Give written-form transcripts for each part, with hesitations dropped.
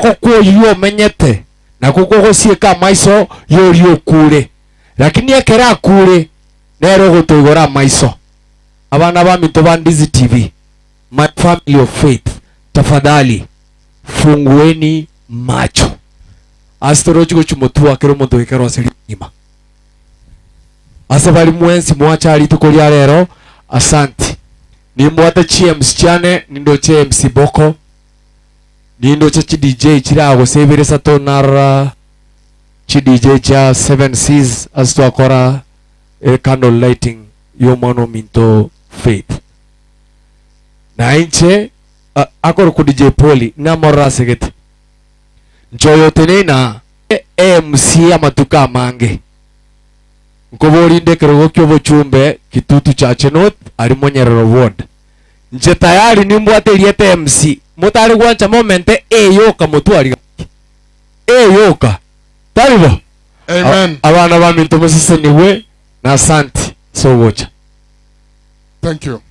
Okoboko kw'oyio omenyete nakwo kogosieka amaiso y'oria okure, lakini ekero akure, nere ogotoigora amaiso. Abana baminto ba Ndizi TV, my family of faith, tafadhali fungueni macho. Ase torochi gochia motwe kera omonto goika eroserie obogima. Ase bari mwensi mwacha rituko ria rero, asanti. Nimbwate chiMC chiane, nindoche MC Boko, nindoche chi DJ chire aa gose ibere isato narora chi DJ chia Seven Seas ase twakora e candle lighting y'omwana ominto Faith. Na inche akorokwa DJ Polly namorora ase gete. Inche oyo oteneine aa MC amatuko amange. Nkoborie inde ekerogo ki'obochumbe Kitutu Chache North aria Monyerero Ward. Inche tayari nimbwate erieta MC, motare gwancha momente E yoka motwari gaki. E yoka. Tari bo? Amen. Abana baminto mosesenigwe na asanti ase ogocha. Thank you.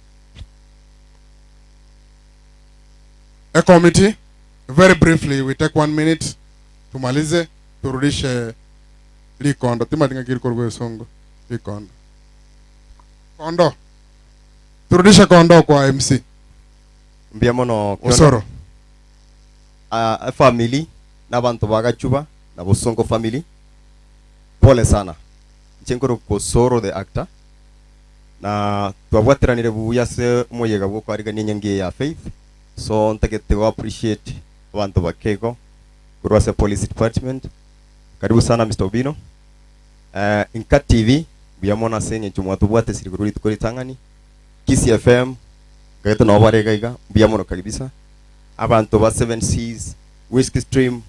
A committee, very briefly, we take one minute, tumalize, turudishe rikondo. Timati ng'aki rikorwa esongo, rikondo. Kondo. Turudishe kondo kwa MC. Mbuya mono Kiondo. Osoro. Ah, efamily na abanto ba Gachuba na Bosongo family, pole sana. Inche nkorokwa Osoro the actor, na twabwateranire buya ase omoyega bw'okoarigania enyangi eye ya Faith, so ntagete go appreciate abanto bake igo korwa ase police department. Karibu sana Mister Obino. Eh, Inka TV, mbuya mono ase eng'encho mwatobwatesire korwa rituko ritang'ani. Kisii FM, nkagete nabo bare iga iga, mbuya mono kabisa. Abanto ba Seven Seas, Whiskey Stream,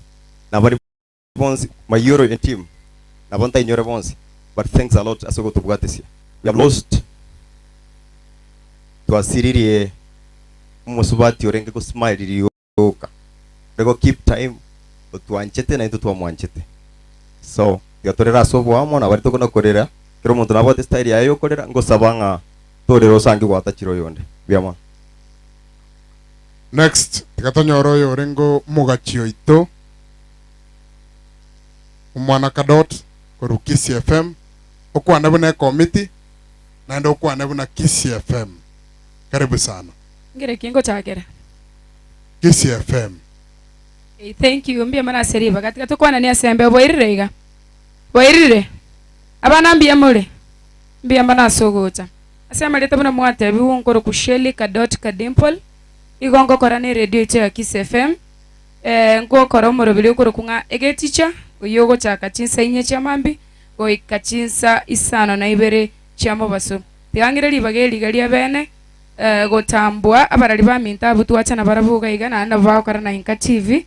na baria bonsi, Mayoro and team, nabo ntainyore bonsi, but thanks a lot ase ogotobwatesia. We have lost, twasiririe omosubati orenge go smile rioka, ore go keep time, otwanchete naintwe twamwanchete. So, tiga torere ase oboamo na baria tokona korera, kera omonto nabwate style yaye yokorera, ngosaba ng'a torere osange gwatachire oyonde. Mbuya mono. Next, tiga tonyore oyo orenge omogachi oito, omwana Kadot korwa Kisii FM, okwane buna ekomiti, naende okwane buna Kisii FM. Karibu sana. Ngire ki ngochakera? Kisii FM. Okay, thank you. Mbuya mono ase ribaga. Tiga tokwananie ase embeo. Bwairire iga? Bwairire? Abana mbuya more? Mbuya mono ase ogocha. Ase amarieta buna mwatebigwe nkorokwa Shelly Kadot Kadimple, igo ngokora ne radio yaito ya Kiss FM, eh, ngokora omoroberi okorokwa ng'a Egeticha, oyio ogochaka chinsa inye chia mambia goika chinsa isano na ibere chia mobaso. Tiga ng'ire ribaga eri iga ria bene, eh, gotambua abarari baminto abwo twacha nabarabwo iga iga naende nabo bagokora na Inka TV,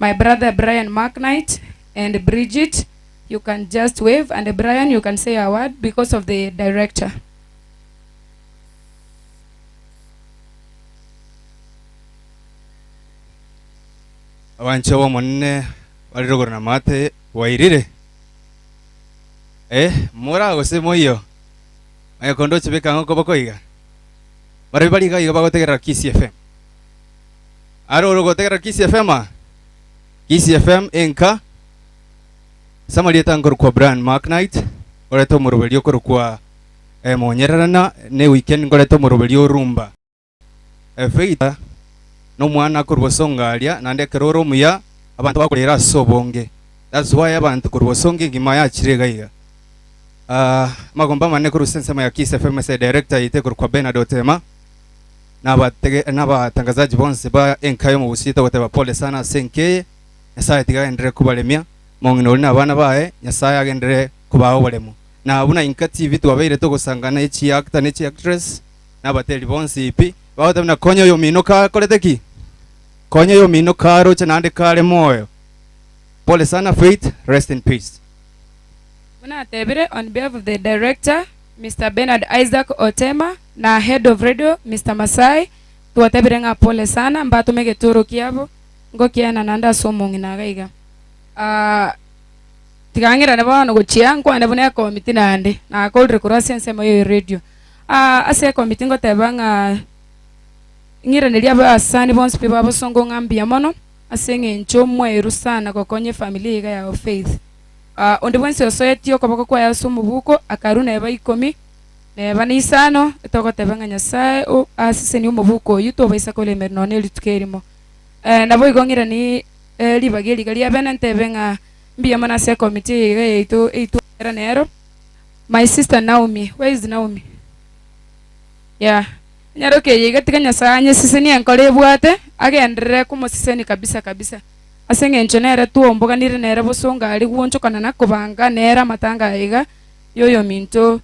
my brother Brian Macknight and Bridget, You can just wave and Brian you can say a word because of the director. Abanche b'Omonene bare rogoro na maate bwairire? Eh, mora gose moiyo? Onye kondoche beka ng'a okoboko iga. Barabwo bare iga iga bagotegerera Kisii FM. Aro ore ogotegerera Kisii FM aa? Kisii FM enka Ase amarieta nkorokwa Brian Macknight, nkorete omoroberio okorokwa eh, Monyererana, ne weekend nkorete omoroberio orumba. Eh, Faith nomwana korwa Bosongo aria, naende ekero ore omuya, abanto bakorera ase obonge. That's why abanto korwa Bosongo engima yachire iga iga. Ah, amagombo amanene korwa ase ensemo ya Kiss FM ase director yaito ekorokwa Bernard Otema, nabatege nabatangazaji bonsi ba enka y'omogusii togoteba pole sana ase enka eye. Nyasae tiga agenderere kobaremia, mong'ina oria na abana baye, Nyasae agenderere kobaa oboremu. Na buna inka TV twabeire togosangana ne chiactor ne chiactress, na abateri bonsi pi, bagoteba buna konya oyomino kakorete ki? Konya oyomino karoche naende kare moyo. Pole sana Faith, rest in peace. Buna atebire on behalf of the director Mister Bernard Isaac Otema na head of radio Mister Masai twatebire ng'a pole sana mbatome egetoro kiabo Ngokiana naende ase omong'ina iga iga. Ah, tiga ng'irane bono gochia nkwane buna ekomiti naende, nakorire korwa ase ensemo ya eredio. Ah, ase ekomiti ngoteba ng'a ng'iranerie abasani bonsi pi ba bosongo ng'a mbuya mono. ase eng'encho mwaerwa sana gokonya efamiri eye iga ya Faith. Onde bwensi osoetie okoboko kwaye ase omobuko, akarua neba ikomi, neba na isano, togoteba ng'a Nyasae o asesenie omobuko oyio tobaisa koremerwa nonya ne rituko erimo. Naboigo ng'iranie ribaga eri iga riabene ntebe ng'a mbuya mono ase ekomiti eye iga yaito eitwakera nero. My sister Naomi, where is Naomi? Yeah. Enyaroka eye iga tiga Nyasae anyesesenie enkoro ebwate, agenderere komoseseni kabisa kabisa. Ase eng'encho nere twomboganire nere bosongo aria gwonchokana na kobanga nere amatanga aya iga y'oyominto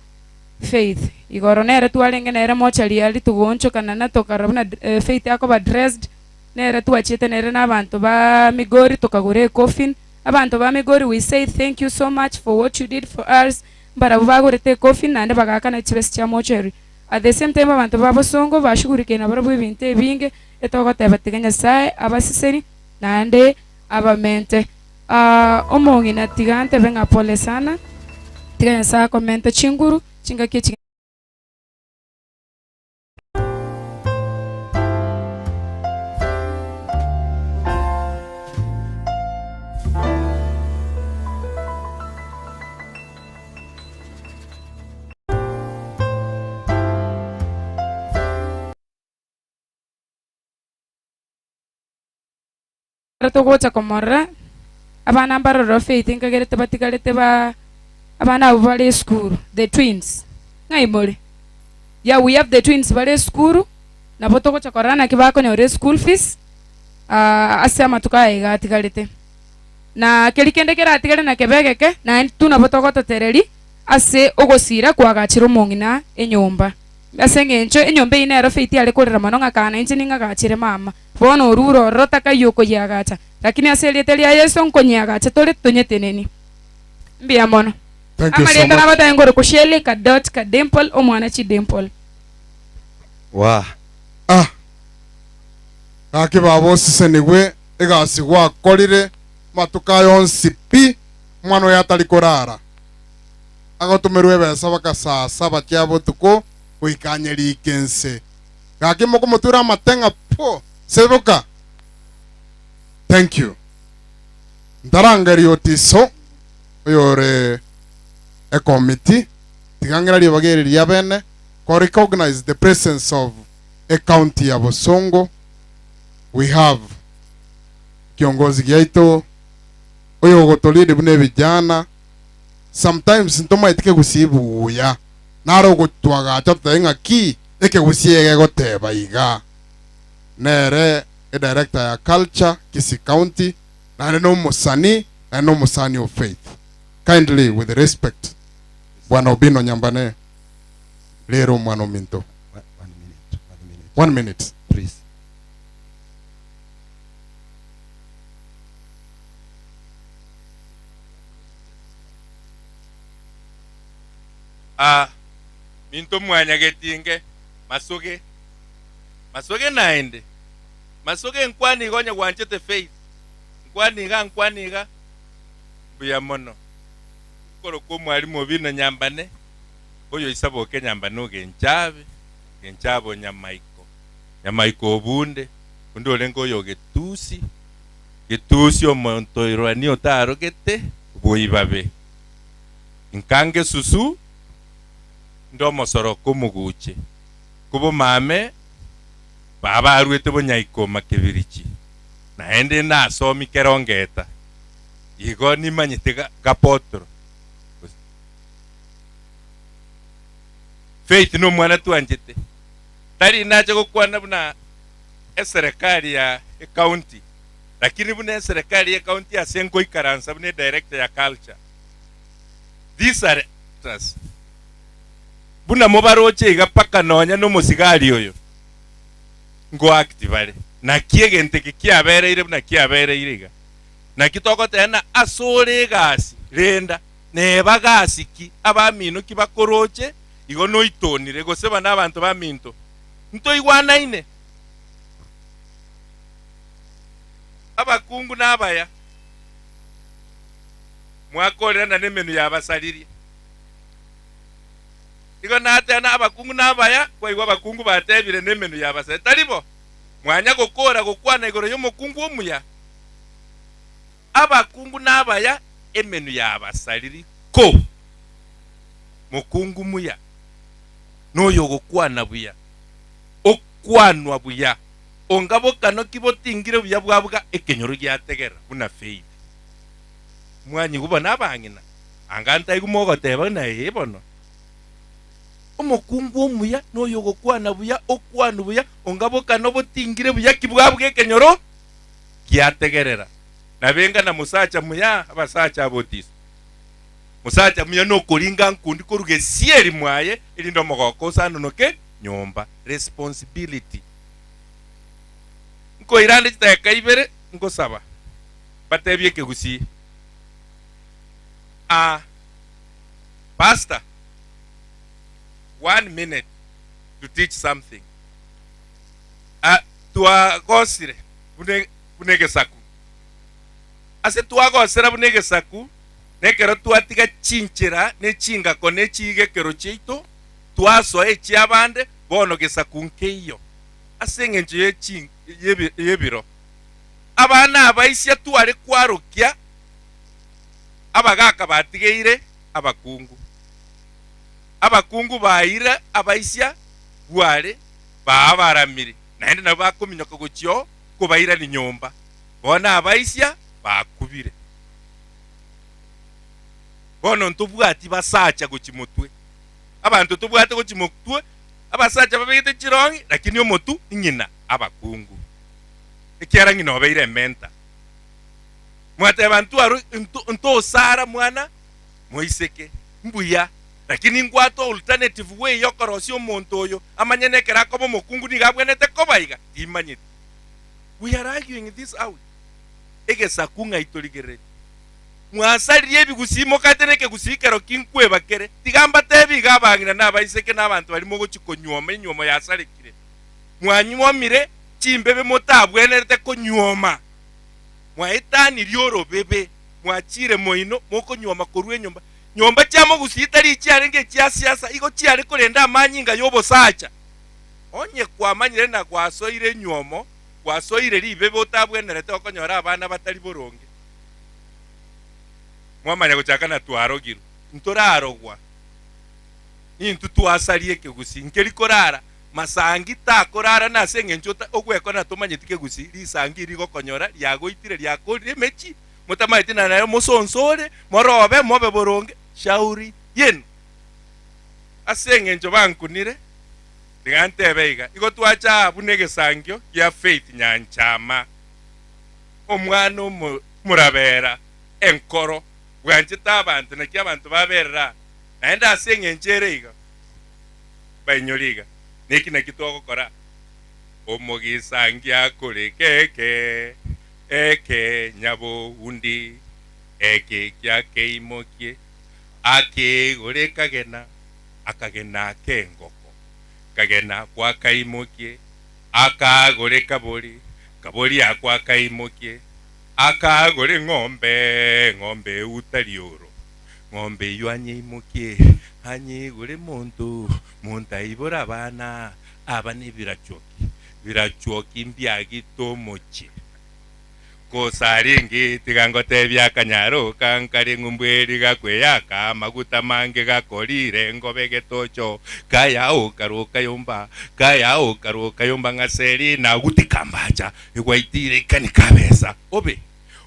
Faith. Igoro nere twarenge nere mochari aria togoonchokana na tokarora buna Faith akoba dressed, nere twachiete nere na abanto ba Migori tokagora ecoffin. Abanto ba Migori we say thank you so much for what you did for us, mbarabwo bagorete ecoffin naende bagaakana chibesa chia mochari. At the same time abanto ba bosongo bashugurikeire nabarabwo ebinto ebinge, etogoteba tiga Nyasae abaseseni naende abamente. Omong'ina tiga ntebe ng'a pole sana, tiga Nyasae akomente chinguru chingaki echi. Ekero togocha komorora, abana mbarororo Faith nkagerete batigarete ba abana abwo bare esukuru, the twins. Ng'ai more? Yeah, we have the twins bare esukuru, nabo togocha korora naki bakonyora eschool fees, ase amatuko aya iga atigarete. Na keria kende keratigare nakebe egeke, naende tu nabo togototereria ase ogosira kwagachire omong'ina enyomba. Ase eng'encho enyomba eyio nero Faith are korera mono ng'a kaa nainche ning'agachere mama. Bono orure ororo takaiyo okoyiagacha, lakini ase erieta ria Yeso nkonyiagacha tore tonyeteneni. Mbuya mono. Thank you so Amarieta much. nagotae nkorokwa Shelley Kadot Kadimple omwana Chidimple. Waa. Ah! Gaki baba osesenigwe egasi gwakorire amatuko aya onsi pi, omwana oyo atari korara. Agotomerwa ebesa baka saa saba chia botuko goika anyerike inse. Gaki mokomotura amate ng'a pwo, seboka. Thank you. Ntarangeria Otiso oyore ekomiti, tiga ng'ira ribaga eri ria bene ko recognize the presence of ecounty ya Bosongo. We have kiongozi giaito oyogotolead buna ebijana sometimes ntomaeti kegusii buya naro ogotwagacha totabe ng'a ki ekegusii egegoteba iga nere edirector ya culture Kisii County naende na omosani naende na omosani of faith kindly with respect bwana Obino Nyambane rero omwana ominto One minute, one minute please. Aa, minto mwanyagetinge, masoge, masoge naende, masoge nkwane iga onye gwanchete Faith, nkwane iga nkwane iga, mbuya mono. Nkorokwa omwalimu Obino Nyambane, oyo isaboke Nyambane ogenchabe, genchabe o Nyamaiko, Nyamaiko obunde, onde orenge oyo o Getusi, Getusi omontoirwani otarogete boibabe. Nkange susu, inde omosoroko omoguche, kobomame baba aruete bonyaikoma kebirichi, naende nasomi kerongeta, igo nimanyete gapotro. Faith nomwana twanchete, tari nache gokwana buna eserekari ya ecounty, lakini buna eserekari ya ecounty ase nkoikaransa buna edirector ya culture. These are actors. Buna mobaroche iga paka nonya nomosigari oyo ngo act bare. Naki egento eke kiabereire buna kiabereire iga. Naki togoteba na ase ore egasi renda neba gasi ki abamino ki bakoroche igo noitonire gose bana abanto baminto ntoigwanaine. Abakungu nabaya. Mwakorerana nemenwa y'abasaririe. Igo nateba abakungu nabaya, kwaigwa abakungu batebire nemenwa y'abasaririe. Tari bo? Mwanya gokora gokwana igoro y'omokungu omuya? Abakungu nabaya emenu yabasariri ko mokungu muya noyo ogokwana buya, okwanwa buya, onga bokano ki botingire buya bwabuga ekenyoro giategerera buna Faith. Mwanyigwa bono abang'ina, anga ntaigwe mogoteba ng'a ee bono. Omokungu omuya noyo ogokwana buya, okwanwa buya, onga bokano botingire buya ki bwabuga ekenyoro giategerera. Nabe ng'a na mosacha muya, abasacha abotiso. Mosacha muya nokoringa nkundi korwa gesieri mwaye, erinde omogoko osanonoke nyomba. Responsibility. Nkoira ande chidakika ibere ngosaba mbatebie ekegusii. Ah, pastor, one minute to teach something. Ah, twagosire buna buna egesaku. Ase twagosera buna egesaku, nekero twatiga chinchera ne chingako ne chiigekero chiaito, twasoa echi'abande, bono gesaku nkeiyo. Ase engencho ye y'ebiro, abana abaisia tware kwarokia abagaaka batigeire abakungu. Abakungu baeire abaisia bware baabaramire, naende nabwo bakominyoka gochia oo kobairania nyomba. Bono abaisia bakubire. Bono ntobwati basacha gochia motwe. Abanto tobwate gochia motwe, abasacha babegete chirong'i, lakini omotu ng'ina abakungu. Ekiagera ng'ina obeire ementa. Mwateba ntwaro ntosara mwana moiseke, mbuya, lakini ngwate alternative way yokorosia omonto oyo amanye nekero akoba omokungu nigo abwenerete koba iga, timanyeti. We are arguing this out. Egesaku ng'ai torigereretie? Mwasaririe ebigusii mokate nekegusii kero ki nkweba kere. Tiga mbatebi iga abang'ina na abaiseke na abanto baria mogochia konyuoma enyuomo yasarekire. Mwanyuomire chimbebe motabwenerete konyuoma. Mwaetanirie orobebe, mwachire moino mokonyuoma korwa enyomba. Nyomba chiamogusii tari chiarenge echia siasa, igo chiare korenda amanyinga y'obosacha. Onye kwamanyire na gwasoire enyuomo, gwasoire ribebe otabwenerete okonyora abana batari boronge. Mwamanya gochaka na twarogirwe, ntorarogwa, nintwe twasaria ekegusii, nkeri korara, masangi takorara nase eng'encho ota ogwekora tomanyeti kegusii, risangi rigokonyora riagoitire riakorire emechi, motamanyeti na naye mosonsore, morobe, mobe boronge, shauri yenu. Ase eng'encho bankunire, tiga ntebe iga, igo twacha aa buna egesangio gia Faith Nyanchama, omwana omorabera enkoro, bwanchete abanto, naki abanto baberera aa, naende ase eng'encho ere iga, bainyore iga, neki naki togokora? Omogisangi akore keke, eke nyaboundi, eke kiakeimokie, Akeigora ekagena, akagena ak'engoko, kagena akwo akaimokie, akaagora ekabori, kabori akwo akaimokie, akaagora eng'ombe, eng'ombe euta rioro, ng'ombe eyio anyeimokie, anyeigore monto, monto aibore abana, aba nebirachuoki, birachuoki mbiagite omochie. Gose arenge, tiga ngotebie akanyaroka nkare ng'umbu eri gakweyaka amaguta mange gakorire ngobe getocho kaya okaroka yomba kaya okaroka yomba ng'aseri nagutika mbacha egwaitire ikani kabesa obe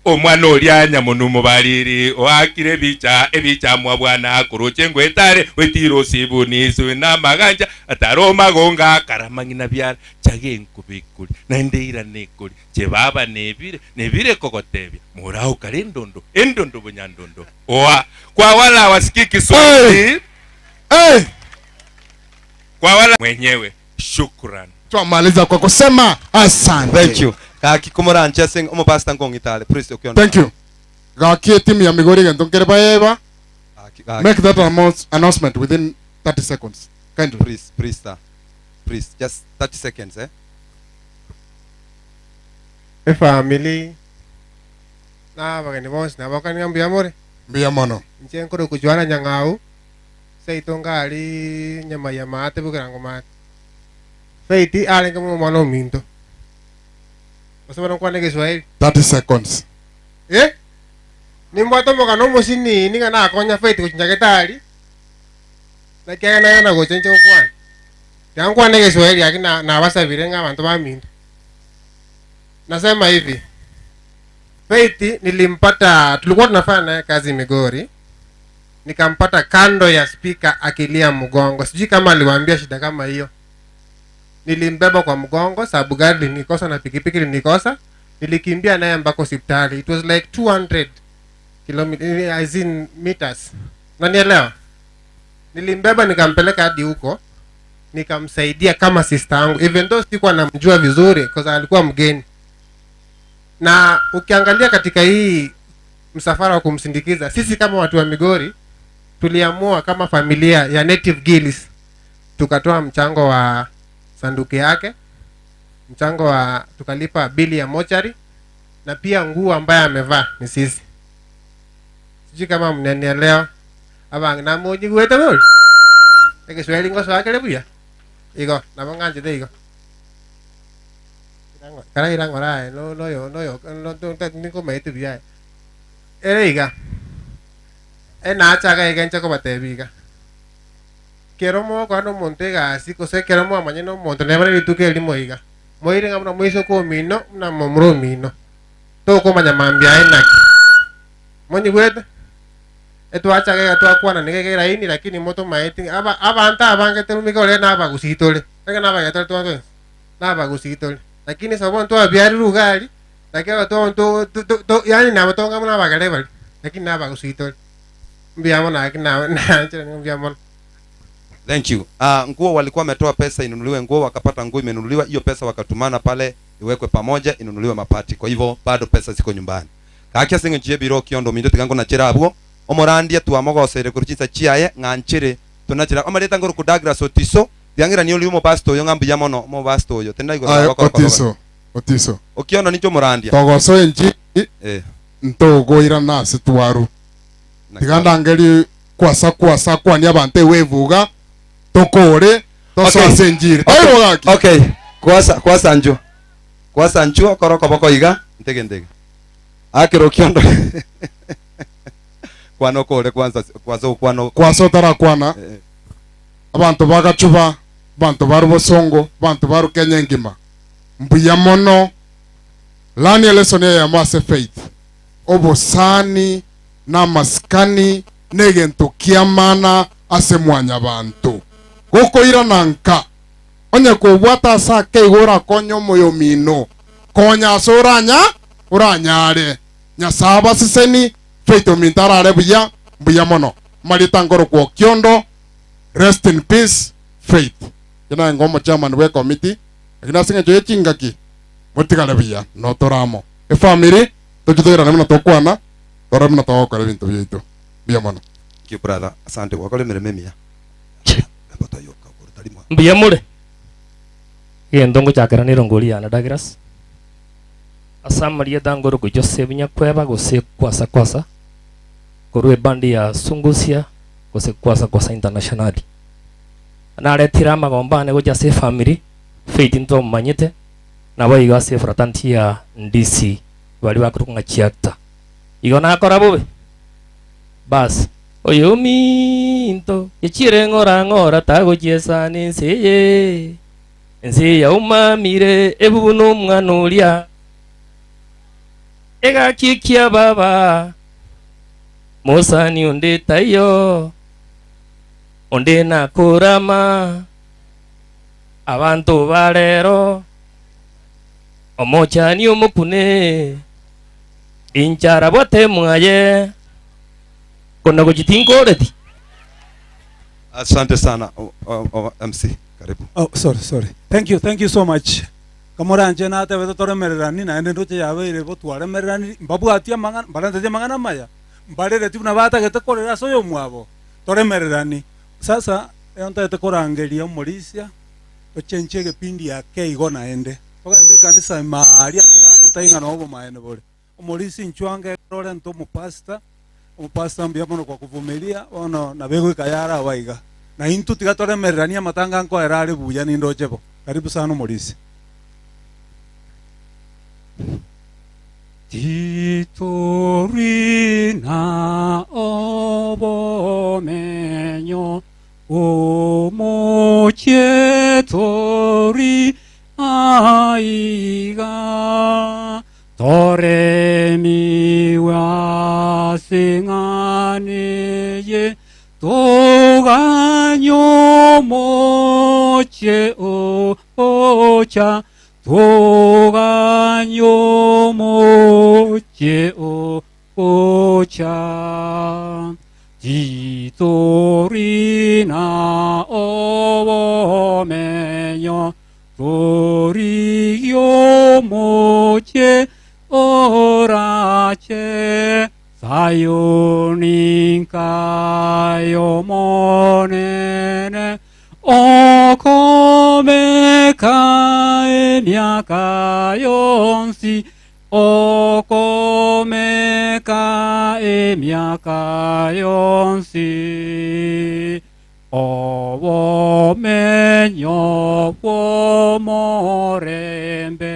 omwana oria nyamonwa omobariri oakire ebicha ebicha mwa bwana koroche engwetare oetire osibuni iswe namagancha atare omagonga akarama ng'ina biara chaga enkuba ekori naende irana ekori Chebaba nebire, nebire kogotebia, Moraokare endondo, endondo bonyandondo. Oa, kwa wala hawasikii Kiswahili. Hey! Kwa wala mwenyewe. Shukran. Twamaliza kwa kusema asante. Thank you. Gaki komoranche ase omopastor nkong'itare. Praise okiona. Thank you. Gaki etimu ya Migori egento nkere bayeba. Gaki, gaki. Make that announcement within 30 seconds. Kindly. Please, please, sir. Please, just 30 seconds, eh? Efamiri na abageni bonsi nabakani ng'a mbuya more. Mbuya mono. Inche nkorokwa Joana Nyang'au, seito ngari Nyamaiya maate Bogirango maate. Faith arenge buna omwana ominto. Gose bono nkwane Egeswahili? 30 seconds. Eh? Nimbwate omogano omosinini ng'a nakonya Faith gochia nyagetari, naki aye naye nagocha inche gokwana. Tiga nkwane egeswahili lakini na nabasabire ng'a abanto baminto. Nasema hivi, Faith nilimpata, tulikuwa tunafanya naye kazi Migori, nikampata kando ya speaker akilia mgongo. Sijui kama aliwaambia shida kama hiyo. Nilimbeba kwa mgongo sababu gari linikosa na pikipiki linikosa. Nilikimbia naye mpaka hospitali. It was like 200 kilometers, as in meters. Unanielewa? Nilimbeba nikampeleka hadi huko, nikamsaidia kama sister yangu, even though sikuwa namjua vizuri because alikuwa mgeni. Na ukiangalia katika hii msafara wa kumsindikiza, sisi kama watu wa Migori tuliamua kama familia ya Native Gillies tukatoa mchango wa sanduku yake, mchango wa tukalipa bili ya mochari na pia nguo ambaye amevaa ni sisi. Sijui kama mnanielewa. Abang namunyigwete bori egeswahili ngosoakere buya igo nabo ng'anchete igo karaira ng'ora aye no noyo noyo nikomaete buya aye ere iga enachaga iga inche kobatebia iga kero mogokora na omonto egasi gose ekero mwamanya na omonto neba rituko erimo iga moire ng'a buna moisoke omino buna momura omino tokomanya mambia aye naki monyigwete Etwachaga iga twakwana niga iga eraini lakini motomaeti ng'a aba abanto abange terumi ore nabagusii tore. Ekero nabagete tore twensi nabagusii tore. Lakini ase bono twabiarirwe iga aria, naki aba to to to to yaani nabo tonga buna abagere baria, lakini nabagusii tore. Mbuya mono gaki na naanchire ng'a mbuya mono. Thank you. Ah, nguo walikuwa wametoa pesa inunuliwe nguo, wakapata nguo imenunuliwa, hiyo pesa wakatumana pale iwekwe pamoja inunuliwe mapati. Kwa hivyo bado pesa ziko nyumbani. Gaki ase engencho y'ebiro okiondo ominto tiga nkonachere abwo, omorandia twamogoseire korwa chinsa chiaye ng'a nchere tonachere amarieta ngoroku Douglas Otiso, tiga ng'iranie oria omopastor oyo ng'a mbuya mono omopastor oyo tindi naigoro Aye nabakora korwa Otiso, Otiso. Okiondo ninche omorandia. Togosoa enchili Eh. ntogoirana ase twaru. Naki Tiga ndangerie kwasa kwasa akwanie abanto ewevu iga tokore tosoe Okay. ase enchili. Okay. Taibo gaki? Okay. Kwasa kwasa nchwo. Kwasa nchwo kora okoboko iga ntege ntege. Akero okiondo kwana okore kwanza kwasa okwana Kwasa otarakwana Eh. abanto ba Gachuba, abanto ba Rubosongo, abanto ba Rukenya engima mbuya mono. Learn elesson eyemo ase faith. Obosani na amasikani negento kiamana ase mwanyabanto. Gokoirana nka Onye kobwate ase ake igo orakonye omoyomino, konya ase oranya oranyare. Nyasae abaseseni, Faith ominto arare buya, mbuya mono. Amarieta nkorokwa Okiondo, rest in peace Faith. Inche naye ngo omochairman bwe committee, lakini ase eng'encho ye chingaki, motigare buya, notore amo. Efamiri, toche toirane buna tokwana, torore buna togokora ebinto biaito. Mbuya mono. Thank you brother, asante gwakora emeremo emiya. Mbuya more? Egento ngochakera nerongori yane Douglas. Ase amarieta ngorokwa Joseph Nyakweba gose Kwasa Kwasa korwa ebandi ya Sungusia gose Kwasa Kwasa Internationali. Naretire amagomba ane gochia ase efamiri, Faith ntwamomanyete, naboigo ase efratanti ya Ndisi baria bakorokwa ng'a Chiacta. Igo nakora bobe? Bas. Oyominto, gechiere ng'ora ng'ora tagochiesana ense eye, ense yaumamire ebubu nomwana oria, egaki ekia baba, mosani onde taiyo, onde nakorama, abanto ba rero, omochani omokune, inchara bwate mwaye. Kona gochia tinkoreti. Asante sana o, o, o, MC karibu. Oh, sorry, sorry. Thank you, thank you so much. Kamoranche natebete toremererani naende ndoche yabeire bo twaremererani mbabwati amang'ana mbarenteti amang'ana amaya mbarereti buna batagete korera ase oyomwabo toremererani. Sasa ero ntagete korangeria omorisia tochenchie egepindi ake igo naende togende ekanisa ime aaria ase batotai ng'a noo obomaene bore. Omorisia inchuo ange ekero orente omopastor, omopastor mbuya mono kwa kuvumilia, bono nabo egoika yare aba iga. Na intwe tiga toremereranie amatanga nkoera are buya nindoche bo. Karibu sana omorisia. Titorina obomenyo omochie tori aiga toremiwe ase eng'ana eye toganye omochie ocha toganye omochie ocha Titorina obomenyo torigie omochie orache Sayuni nkaye Omonene okomeka emiaka yonsi okomeka emiaka yonsi Obomenyo bw'omorembe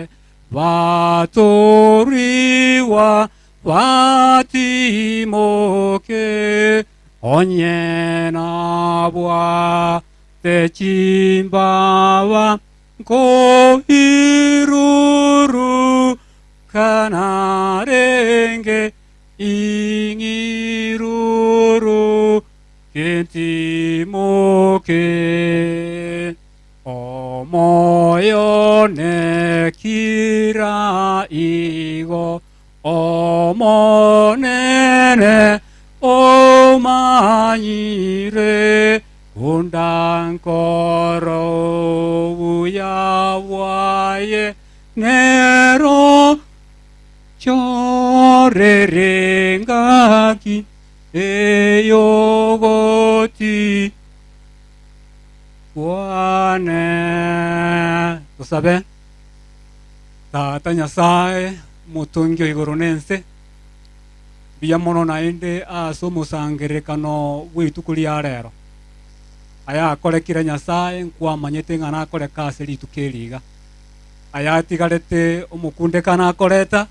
batorigwa batimoke onye nabwate chimbaba nkoiruru kanarenge ing'iruru kentimoke. Omoyo nekira igo Omonene omanyire kundankoro buya bwaye nero chorerengaki eyogoti kwane. Tosabe. Tata Nyasaye motongi o igoro nense mbuya mono naende ase omosangererekano bw'rituko ria rero aya akorekire Nyasaye nkwamanyete ng'a nakoreka ase rituko eri iga aya atigarete omokundekano akoreta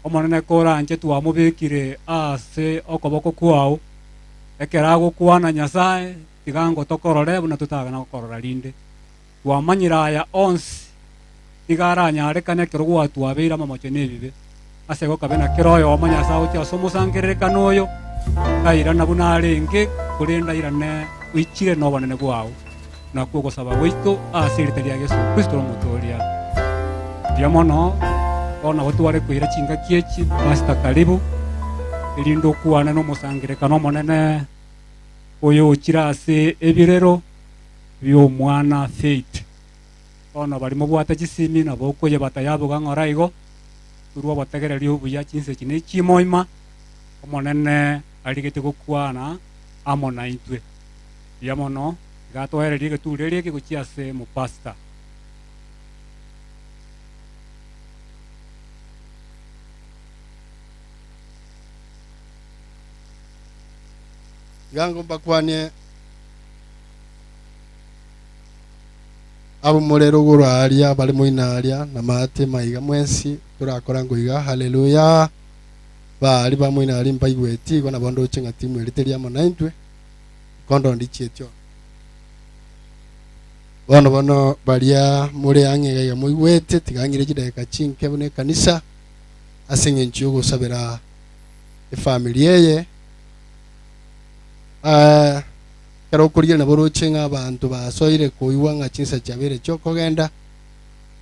omonene koranche twamobekire ase okoboko kwao ekero agokwana Nyasaye tiga ngotokorore buna totagana gokorora rinde twamanyire aya onsi tiga aranyarekane ekero gwatwabeire amamocho na ebibe ase gokabe na kero oyomo Nyasaye agochia ase omosangererekano oyo tairana buna arenge korende airane oichire na obonene bwao nakwo ogosaba gwaito ase erita ria Yesu Kristo omotoria. Mbuya mono bono nabo tware koira chingaki echi Pastor karibu erinde okwane na omosangererekano omonene oyo ochire ase ebirero bi'omwana Faith. Bono baria mobwate chisimi nabo okoyebata yaboga ng'ora igo torwe obotegereri obuya chinse echi ne chimoima omonene arigete gokwana amo naintwe. Mbuya mono iga atoererie egeture eria eke gochia ase omopastor. Iga ngombakwanie abwo more rogoro aaria abare moino aaria na maate maiga mwensi torakora ngoiga haleluya baria ba moino aaria mbaigweti igo nabo ndoche ng'a timweriteria amo naintwe kondo ndichieti ororo. Bono bono baria more ang'e iga iga moigwete tiga ng'ire chidakika chinke buna ekanisa ase eng'encho y'ogosabera efamiri eye. Eh, ekero okorigereria nabo oroche ng'a abanto basoire koigwa ng'a chinsa chiabeire chi'okogenda,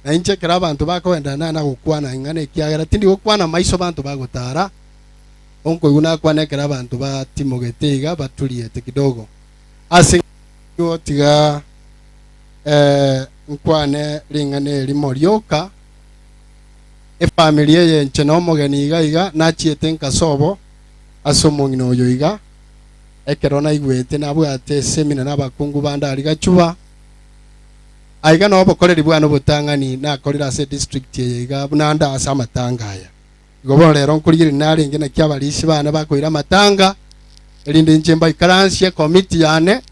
na inche ekero abanto bakogenda nare nagokwana ing'ana ekiagera tindi gokwana maiso abanto bagotara, onkoigwa nakwana ekero abanto batimogete iga baturiete kidogo. Ase eng'encho tiga eh, nkwane ring'ana erimo rioka, efamiri eye inche nomogeni iga iga nachiete nkasobo ase omong'ina oyo iga, ekero naigwete nabwate esemina nabakungu bande aria Gachuba. Aiga nobokoreri bwane obotang'ani nakorire ase edistrict eye iga buna nde ase amatanga aya. Igo bono rero nkorigereria narenge naki abarisia bane bakoira amatanga, erinde inche mbaikaransie ekomiti yane,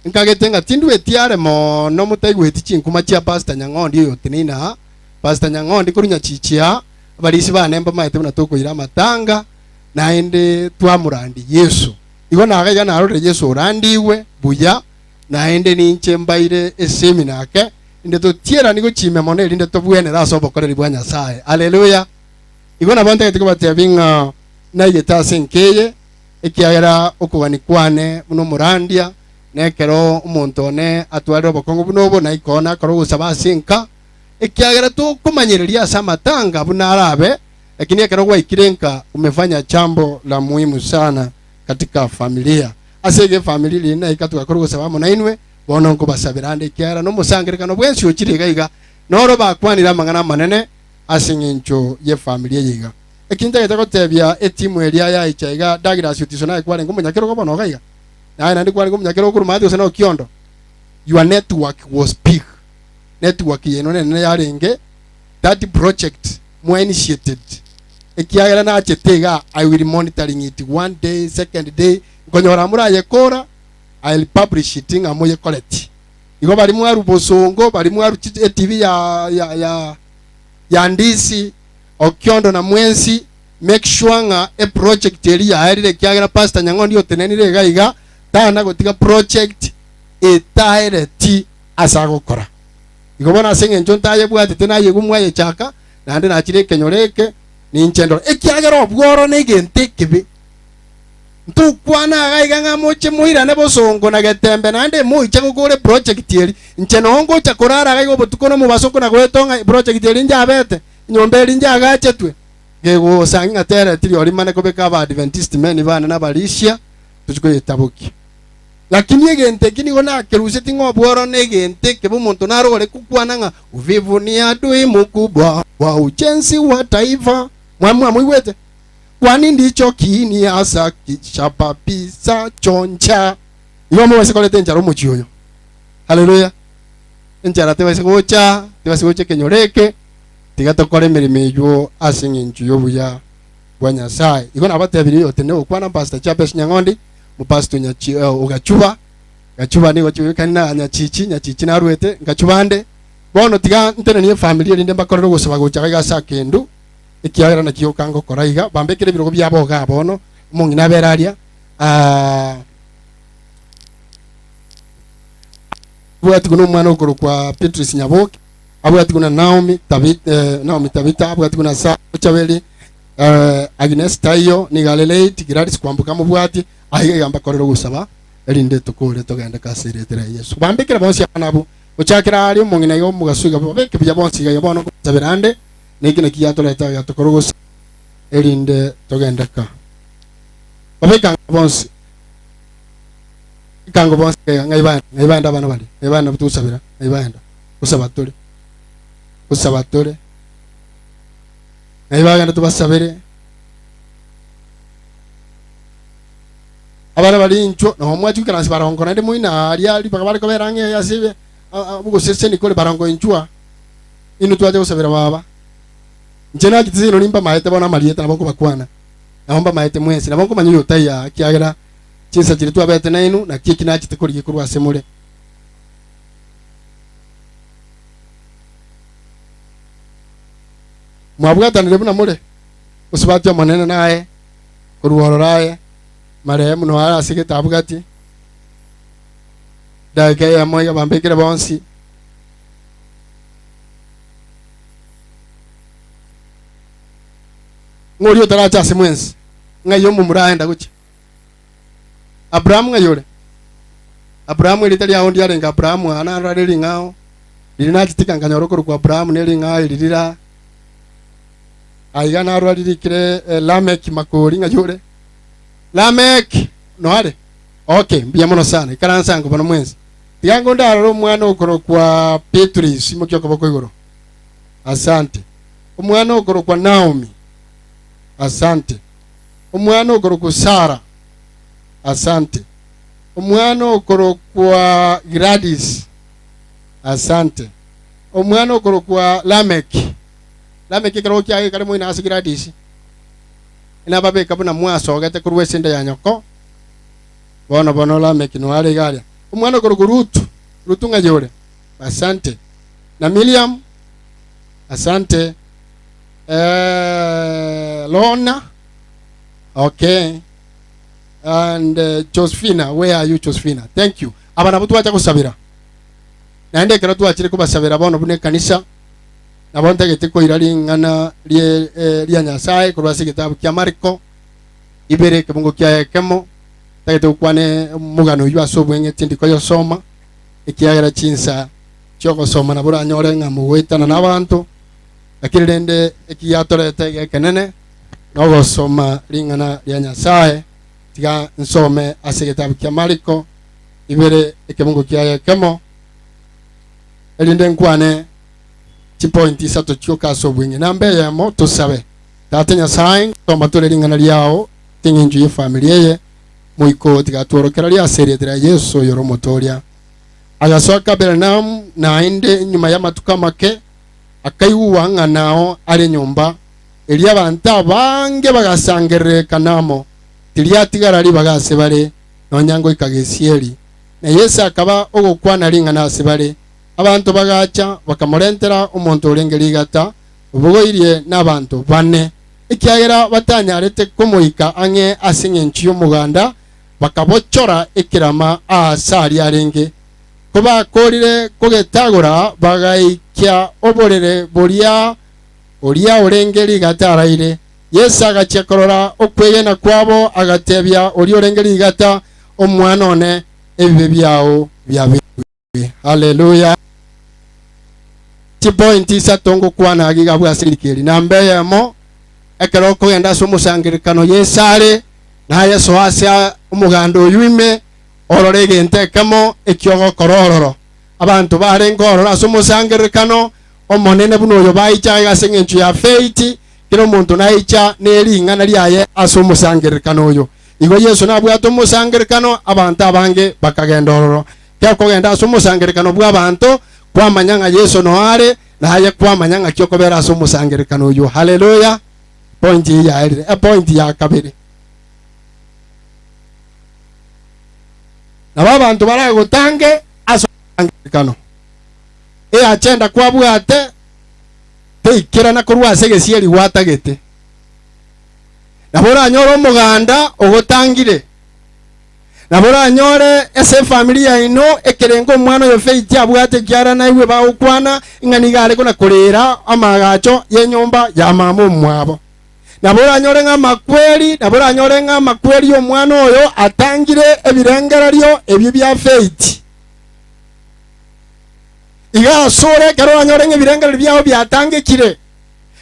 nkagete ng'a tindweti are mono motaigweti chinkuma chia Pastor Nyang'ondi oyo oteneine aa, Pastor Nyang'ondi korwa Nyachichi aa. Abarisia bane mbamaete buna tokoira amatanga, naende twamorandia Yeso. Igo naga iga narorire Yeso orandigwe buya, naende ninche mbaire esemi nake, inde totierani gochimia mono erinde tobwenere ase obokoreri bwa Nyasae. Haleluya! Igo nabo ntagete kobatebia ng'a naigete ase enka eye, ekiagera okogania kwane buna omorandia, na ekero omonto one atwarire obokong'u buna obo, naika one akore ogosaba ase enka, ekiagera tokomanyereria ase amatanga buna arabe, lakini ekero gwaikire enka umefanya jambo la muhimu sana katika familia. Ase igo efamiri riria naika togakora ogosaba amo nainwe, bono nkobasabera ande ekiagera nomosangererekano bwensi ochire iga iga, noro bakwanire amang'ana amanene ase eng'encho y'efamiri eye iga. Eki ntagete gotebia etimu eria yaicha iga, Douglas Otiso naye kwarenge omonyakerogo bono iga iga? Naye naende kwarenge omonyakerogo korwa maate gose na Okiondo? Your network was big. Network yaino nenene yarenge, that project mwa initiated ekiagera nachete iga I will monitoring it one day, second day, nkonyora morayekora, I'll publish it ng'a moyekoreti. Igo baria mwarwa bosongo, baria mwarwa etv ya, ya, ya, ya ndisi, Okiondo na mwensi, make sure ng'a eproject eria yaerire ekiagera Pastor Nyang'ondi otenenire iga iga, tana gotiga project etaereti ase agokora. Igo bono ase eng'encho ntayebwatete nayegwe mwayechaka, naende nachire ekenyoro eke, ninche ndore. Ekiagera obworo negento ekebe. Ntokwana iga iga ng'a moche moirane bosongo na getembe naende moiche gokora eproject eri. Inche noo ngocha korara iga iga obotuko na omobaso kona goetong'a eproject eri njabete, enyomba eri njaagachetwe. Gegosa ng'a tereti riori mane kobeka aba Adventist men bane na abarisia tochie koyetabokia. Lakini egento eki nigo nakerusetie ng'a obworo negento ekebe omonto narogore gokwana ng'a uvivu ni adui mkubwa wa ujenzi wa taifa. Mwamoigwete? Kwani ndicho kiini hasa kishababisacho njaa. Igo mobaise koreta enchara omochie oyo. Haleluya! Enchara tebaise gocha, tebaise gocha ekenyoro eke, tiga tokore emeremo eywo ase eng'encho y'obuya bwa Nyasae. Igo nabatebirie oyotenene gokwana Pastor Jabes Nyang'ondi, omopastor Nyachi eh, o Gachuba. Gachuba nigo chibwekani na Nyachichi, Nyachichi narwete, Ngachuba nde. Bono tiga ntenenie efamiri erinde mbakorere ogosaba gocha iga ase akendu. ekiagera naki gioka ngokora iga, bambekere ebirogo biabo igaa bono, omong'ina abere aria, ah, abwatigwe na omwana okorokwa Beatrice Nyaboke, abwatigwe na Naomi Tabi, eh, Naomi Tabitha, abwatigwe na Sarah Ochabeli, eh, Agnes Taiyo, nigo are late, Gladys Kwamboka amobwatie, aiga iga mbakorere ogosaba, erinde tokore togende ase erieta ria Yeso. Bambekere bonsi abana abwo, gochakera aria omong'ina iga omogaso iga, babeke buya bonsi iga iga bono nkobasabera ande, Niki naki giatoreta iga tokore gose erinde togende ka. Babeke ang'e bonsi. Ekango bonsi iga ng'ai baenda, ng'ai baenda abana baria, ng'ai baenda togosabera, ng'ai baenda. Gosaba tore. Gosaba tore. Ng'ai bagenda tobasabere. Abana baria inchwo, nabo mwachia goikaransa barongo naende moina aria ribaga bare kobera ang'e ase ogoseseni kore barongo inchwa. Inwe twacha gosabera baba. Inche nachete seino nimbamaete bono amarieta nabo nkobakwana, nabo mbamaete mwensi, nabo nkomanya oyo otaiyo aa, ekiagera chinsa chiria twabete nainwe, naki eki nachete korigia korwa ase more. Mwabwatanire buna more, mosubati omonene naye korwa ororo aye marehemu noyo are ase egetabu gati, Edaika eyemo iga bambekire bonsi. Ng'a oria otarache ase mwensi, ng'ai omomura aenda gochia? Abrahamu ng'ai ore? Abrahamu erieta riao ndiarenge Abrahamu aa narora ring'ao riria nachitika nkanyora okorokwa Abrahamu ne ring'ao eri rira aiga narora ririkire eh, Lameki Makori ng'ai ore? Lameki noare? Okay, mbuya mono sana. Ikaransa ango bono mwensi. Tiga ngo ndarore omwana okorokwa Beatrice, imokia okoboko igoro. Asante. Omwana okorokwa Naomi. Asante. Omwana okorokwa Sara. Asante. Omwana okorokwa Gladys. Asante. Omwana okorokwa Lamek. Lamek ekero kiaye kare moino ase Gladys. Nababeka buna mwasogete korwa esende ya nyoko. Bono bono Lameki noare iga aria. Omwana okorokwa Rutu, Rutu ng'ai ore? Asante. Na Miriam, asante. Eh, Lorna. Okay. And uh, Josephina, where are you Josephina? Thank you. Aba nabo twacha gosabera. Naende ekero twachire kobasabera bono buna ekanisa, nabo ntagete koira ring'ana rie eh, ria Nyasaye korwa ase egetabu kia Mariko ibere ekebungo kiaye ekemo, ntagete gokwana omogano oyio ase obweng'e tindi koyosoma, ekiagera chinsa chi'ogosoma nabo oranyore ng'a mogoetana nabanto, lakini rende eki giatoreta iga ekenene nogosoma ring'ana ria Nyasaye. Tiga nsome ase egetabu kia Mariko ibere ekebungo kiaye ekemo, erinde nkwane chipointi isato chioka ase obweng'e. Namba eyemo, tosabe. Tata Nyasae, nsoma tore ring'ana riao ase eng'encho y'efamiri eye, Moika oo tiga atworokererie ase erieta ria Yeso oyore Omotoria. Agasoa Kapernaumu, naende nyuma y'amatuko amake akaigugwa ng'a nao are nyomba, erio abanto abange bagasangererekana amo, tiriatigara ribaga ase bare, nonya ngoika gesieri. Na Yeso akaba ogokwana ring'ana ase bare. Abanto bagacha, bakamorentera omonto orenge rigata, obogoirie nabanto bane. Ekiagera batanyarete komoika ang'e ase engencho y'omoganda, bakabochora ekerama aase aria arenge. Kobakoorire kogetagora, bagaikia oborere boria oria orenge rigata araire. Yeso agachia korora okwegena kwabo, agatebia oria orenge rigata, Omwana one, ebibe biao biabeirwe. Haleluya! Chipointi isato ngokwana iga abwo ase riko eri. Namba eyemo, ekero okogenda ase omosangererekano Yeso are, naye soa ase omoganda oyio ime, orore egento ekemo eki'ogokora ororo. Abanto barenge ororo ase omosangererekano omonene buna oyo baicha iga ase engencho ya faith, kera omonto naicha ne ring'ana riaye ase omosangererekano oyo. Igo Yeso nabwate omosangererekano, abanto abange bakagenda ororo. Gekogenda ase omosangererekano bw'abanto, kwamanya ng'a Yeso noo are, na aye kwamanya ng'aki okobera ase omosangererekano oyio. Haleluya! Point eye yaerire. Epoint ya kabere. Nabo abanto baragotange ase omosangererekano. Eagenda kwabwate teikerana korwa ase egesieri gwatagete. Nabo oranyore omoganda ogotangire. Nabo oranyore ase efamiri yaino ekerengo omwana oyo Faith abwate ekiagera naigwe bagokwana ng'a nigo are kona korera amaagacho y'enyomba ya mama omwabo. Nabo oranyore ng'a amakweri, nabo oranyore ng'a amakweri y'omwana oyo atangire ebirengererio ebio bia Faith. Iga asore ekero oranyore ng'a ebirengererio biao biatangekire.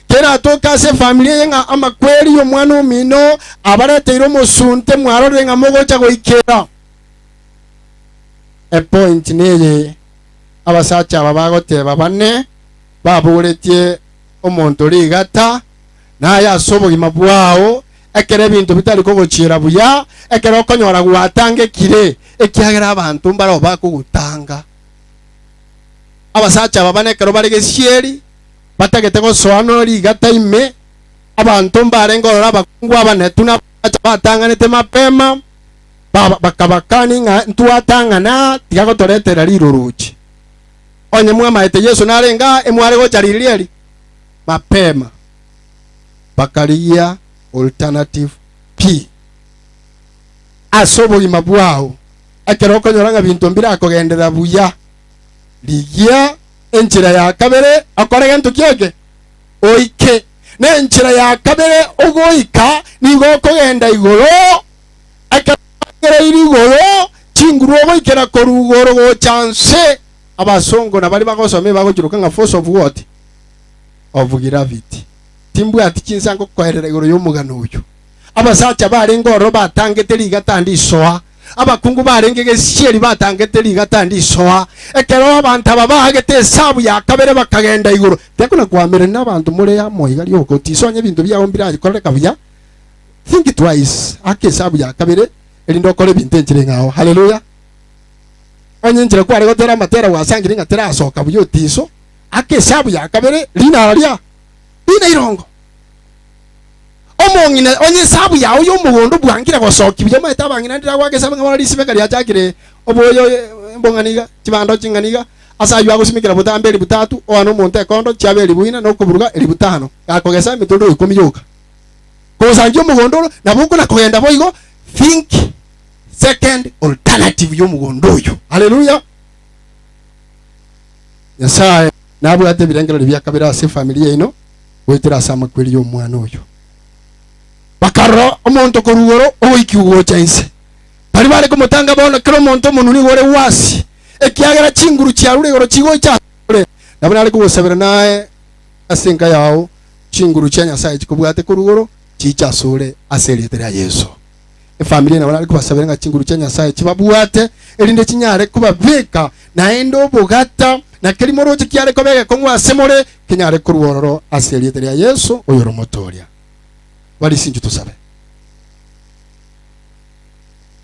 Keratoke ase efamiri eye ng'a amakweri y'omwana omino abareteire omosunte mwarorire ng'a mogocha goikera. Epoint neye abasacha aba bagoteba bane babogoretie omonto rigata naye ase obogima bwao ekero ebinto bitari kogochiera buya ekero okonyora gwatangekire ekiagera abanto mbarao bakogotanga. Abasacha aba bane ekero bare gesieri batagete gosoa norigata ime, abanto mbarenge ororo abakungu abanetu na abasacha batang'anete mapema, bakabakani ng'a ntwatang'ana, tiga gotoretera riroroche. Onye mwamaete Yeso narenge aa, emware gocha riria eri mapema. Bakarigia alternative pi ase obogima bwao. Ekero okonyora ng'a binto mbirakogenderera buya, rigia enchera ya kabere okore gento ki eke? Oike. Nenchera ya kabere ogoika nigo okogenda igoro, ekero kwagereire igoro, chinguru ogoikera korwa igoro gocha nse. Abasongo na baria bagosoma ebagochiroka ng'a force of what? Of gravity. Timbwati chinsa ngokoerera igoro y'omogano oyo. Abasacha barenge ororo batangete rigata ndisoa. Abakungu barenge gesieri batangete rigata ndisoa. Ekero abanto aba baagete esabu ya kabere bakagenda igoro. Tiakona koamererania nabanto more amo iga rioka otisonya ebinto biao mbirakorereka buya. Think twice, aka esabu ya kabere erinde okore ebinto enchera eng'ao. Haleluya! Onye enchera kware gotera amatera gwasangire ng'a terasoka buya otiso, aka esabu ya kabere rinara ria rina irongo. Omong'ina, onye esabu yao y'omogondo bwangire gosokia buya, omanyete abang'ina ndire agoaka esabu ng'a bono risibeka riachakire oboyo embong'ani iga, chibando ching'ani iga. Ase ayio agosimekera botambe elifu tatu, oane omonto ekondo, chiabe elifu ine, na okoburuga elifu tano, gakogesa emetoriro ikomi yoka. Kogosangia omogondo oro, nabo okona kogenda boigo, think second alternative y'omogondo oyo. Haleluya! Nyasae nabwate ebirengererio bia kabere ase efamiri yaino goetera ase amakweri y'omwana oyo. Bakarora omonto korwa igoro ogoikigwa gocha inse. Baria bare komotanga bono kera omonto omonwa nigo ore gwasi, ekiagera chinguru chiarure igoro chigocha asore. Nabo nare kogosabera naye ase enka yao chinguru chia Nyasae chikobwate korwa igoro chiche asore ase erieta ria Yeso. Efamiri nabo nare kobasabera ng'a chinguru chia Nyasae chibabwate, erinde chinyare kobabeka naende obogata, na keria moroche kiare koba egekong'u ase more, kenyare korwa ororo ase erieta ria Yeso oyore Omotooria. Barisi inchuo tosabe.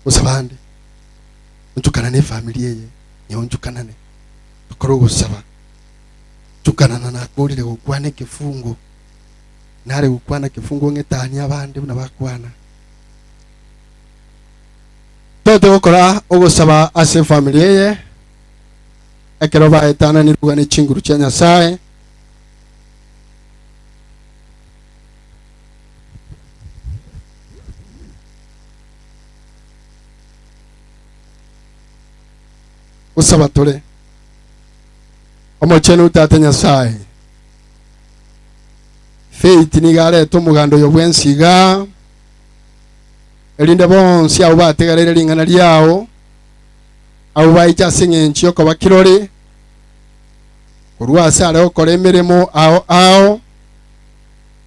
Gosaba ande, onchukanane efamiri eye, nyeonchukanane, tokore ogosaba. Nchukanana nakorire gokwana ekefungo, nare gokwana kefungo ng'etanie abande buna bakwana. Tote gokora ogosaba ase efamiri eye, ekero baetananirwe ne chinguru chia Nyasae. Gosaba tore. Omochenu Tata Nyasae, Faith nigo arete omoganda oyo bwensi igaa, erinde bonsi abwo bategereire ring'ana riao, abwo baiche ase eng'encho y'okoba kirori, korwa ase are gokora emeremo ao ao,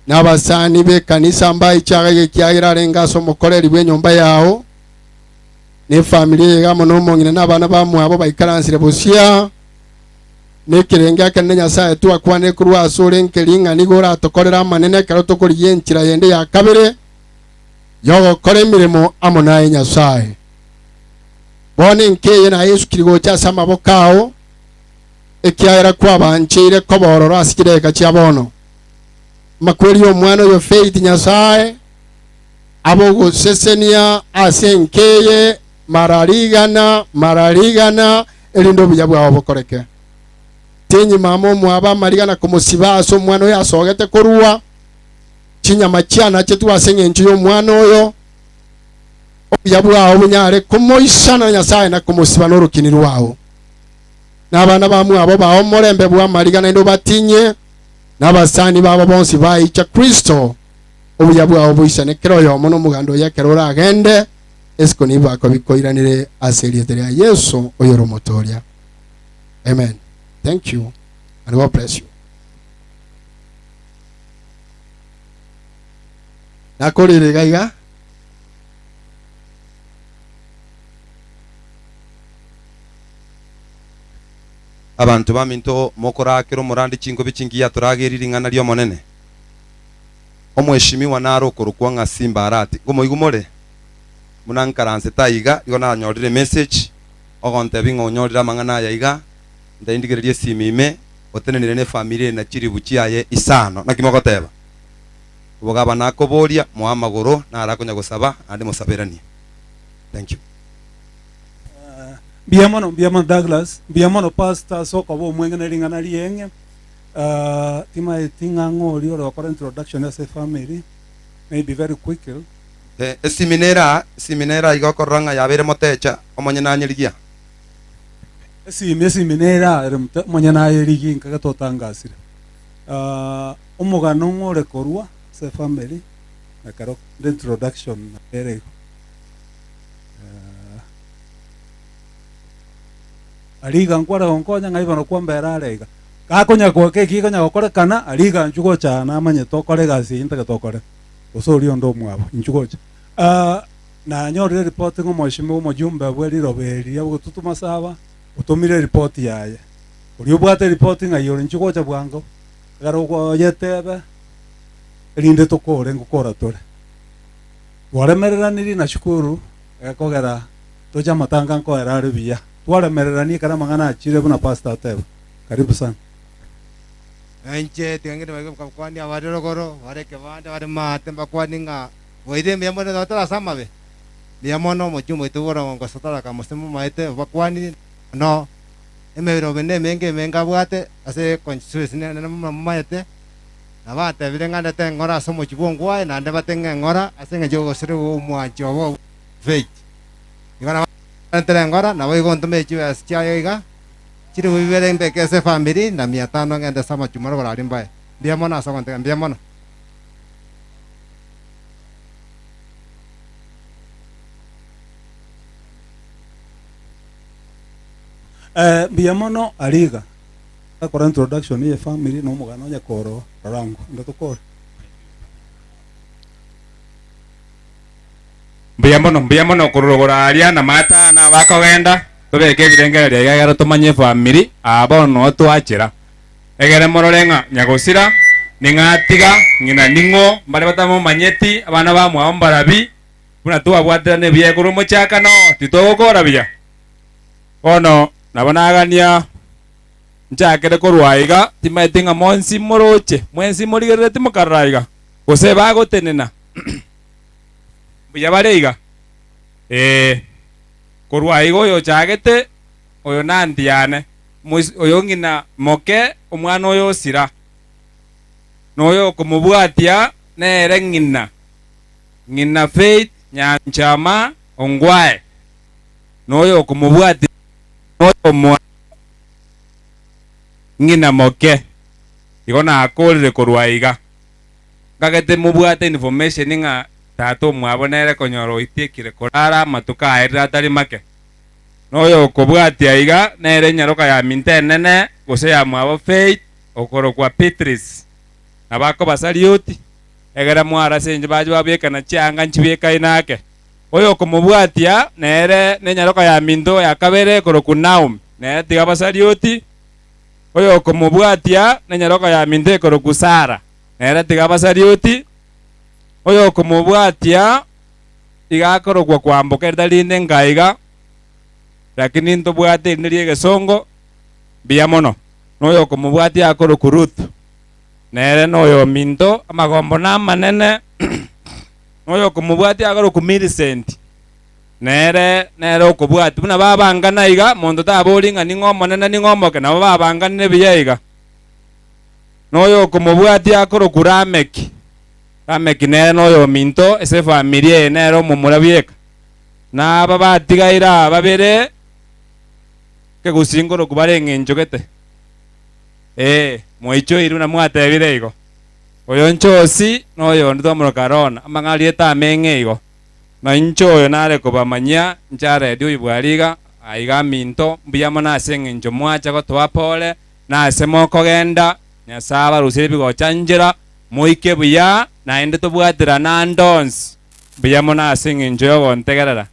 na abasani b'ekanisa mbaiche agaiga ekiagera arenge ase omokoreri bw'enyomba yao, na efamiri eye iga amo nomong'ina na abana bamwabo baikaransire bosio. Na ekerengo ekenene Nyasae twakwanire korwa ase ore nkeri ng'a nigo oratokorere amanene ekero tokorigia enchera yende ya kabere y'ogokora emeremo amo naye Nyasae. Bono enka eye nayesukire gocha ase amaboko ao, ekiagera kwabancheire koba ororo ase chidakika chia bono. Amakweri y'omwana oyo Faith Nyasae abe ogosesenia ase enka eye mara rigana mara rigana, erinde obuya bwao bokoreke. Tinyima amo omwabo amariga na komosiba ase omwana oyo asogete korua chinyama chianachetwe ase engencho y'omwana oyo, obuya bwao bonyare komoisana na Nyasae na komosiba norokini rwao. Na abana bamwabo bao omorembe bw'amariga naende obatinye, na abasani babo bonsi baicha Kristo, obuya bwao boisane kera oyomo nomoganda oye ekero oragende, esiko nibako bikoiranire ase erieta ria Yeso oyore Omotoria. Amen. Thank you and God bless you. Nakorire iga iga. Abanto baminto mokoraakera omorandi chingobi chingiya toragerie ring'ana ri'Omonene. Omweshimiwa nare okorokwa ng'a Simba Arati. Nkomoigwa more? Buna nkaransete aiga, igo nanyorire emessage, ogontebia ng'a onyorire amang'ana aya iga, ntayi ndigererie esimi ime, otenenire nefamiri eye na chiribu chiaye isano. Naki mogoteba? Obogaba nakoboria, moe amagoro, naro akonya gosaba, naende mosaberanie. Thank you. Mbuya mono, mbuya mono Douglas, mbuya mono Pastor ase okoba omweng'e ne ring'ana rieng'e. Timaeti ng'a ng'o oria ore gokora introduction ase efamiri, maybe very quickly. Esimi nere aa, esimi nere aa iga okorora ng'a yabeire motecha, omonyene anyerigia. Esimi, esimi nere aa ere mote, omonyene ayerigie inka getotangasire. Omogano ng'o ore korwa ase efamiri, ekero the introduction ere igo. Aria iga nkware gonkonya ng'a bono kwambera are iga. Gakonya goaka eki gekonya gokorekana, aria iga inchuo gocha aa namanyete okore egasi eyio ntagete okore, gose oria onde omwabo, inchuo gocha. Nanyorire eripoti ng'a omweshimiwa omojumbe bwe riroba eri ria bogotutu Masaba, otomire eripoti yaye. Oria obwate eripoti ng'ai ore inchuo gocha bwango, ekero okoyetebe, erinde tokore ngokora tore. Twaremereranirie nashukuru, egekogera toche amatanga nkoera are buya. Twaremereranie ekero amang'ana achire buna pastor ateba. Karibu sana. Inche tiga ngende bakwanie abare rogoro, bare ekebanda, bare maate, mbakwanie ng'a boire mbuya mono nabo tore ase amabe. Mbuya mono omochie omoito bw'orongo gose tore akamose momaete obakwanirie mono. Emerobe na emenge emenge abwate ase econstituency nene buna momanyete, nabo atebire ng'a ndete eng'ora ase omochie bw'ongwae naende bate ng'a eng'ora ase eng'encho y'ogosira omwanchi obo Faith. Igo nabo arentere eng'ora, naboigo ntome chibesa chiaye iga, chilifu ibere mbeke ase efamiri na mia tano ng'ende ase amachumwa rogoro aria mbae. Mbuya mono ase ogontega, mbuya mono. Eh, mbuya mono ariga. Akora introduction ye family na omogano onye koro rorango. Ndo tokore. Mbuya mono, mbuya mono korwa aria na mata na abakogenda tobeke ebirengererio iga egere tomanye efamiri aa bono noo twachera. Egere morore ng'a nyagosira ning'o atiga, ng'ina ning'o, mbare batamomanyeti, abana bamwabo mbarabi, buna twabwaterana ebuya korwa omochakano, titogokora buya. Bono nabo nagania nchakere korwa aiga, timanyeti ng'a monsi moroche, mwensi morigerereti mokarora aiga, gose bagotenena mbuya bare iga? Ee. Korwa aiga oyochagete, oyo nanti yane, mois oyo ng'ina moke omwana oyo osira, na oyo okomobwatia nere ng'ina, ng'ina Faith Nyanchama Ongwae. Na oyo okomobwatia noyomoa ng'ina moke. Igo nakorire korwa aiga. Nkagete mobwate information ng'a tata omwabo nere konyora oitiekire korara amatuko aerire atari make. Na oyo okobwatia aiga nere enyaroka ya minto enene gose ya mwabo Faith okorokwa Beatrice. Nabo akobasarioti, egere mwarase inche bache babekana chianga nchibekaine ake. Oyokomobwatia nere nenyaroka ya minto ya kabere ekorokwa Naomi, nere tiga abasarioti. Oyokomobwatia nenyaroka ya minto ekorokwa Sara, nere tiga abasarioti. Oyokomobwatia iga akorokwa kwamboka erita rinde nkaiga, lakini ntobwate erinde ri'egesongo, mbuya mono. Noyokomobwatia akorokwa Ruth, nere noyominto, amagombo namanene. Noyokomobwatia akorokwa Millicent, nere nere okobwatia. Buna babangana iga, monto tabori ng'a ning'o omonene ning'o omoke, nabo babanganire buya iga. Noyokomobwatia akorokwa Lameki, Lameki nere noyominto ase efamiri eye nere omomura bieka. Na aba batigaire aba babere, ekegusii nkorokwa bare eng'encho gete. Ee, mwaichoirwe na mwatebire igo. Oyo inche osi, na oyonde twamoroka Arona, amang'ana ariete ameng'e igo. Na inche oyo nare kobamanyia, inche aredi oyio bw'ariga, aiga aminto, mbuya mono ase engencho mwacha gotoa pole, na ase mokogenda, Nyasae abaruserie ebigocha nchera, moike buya, naende tobwaterane ande onsi. Mbuya mono ase engencho y'ogontegerera.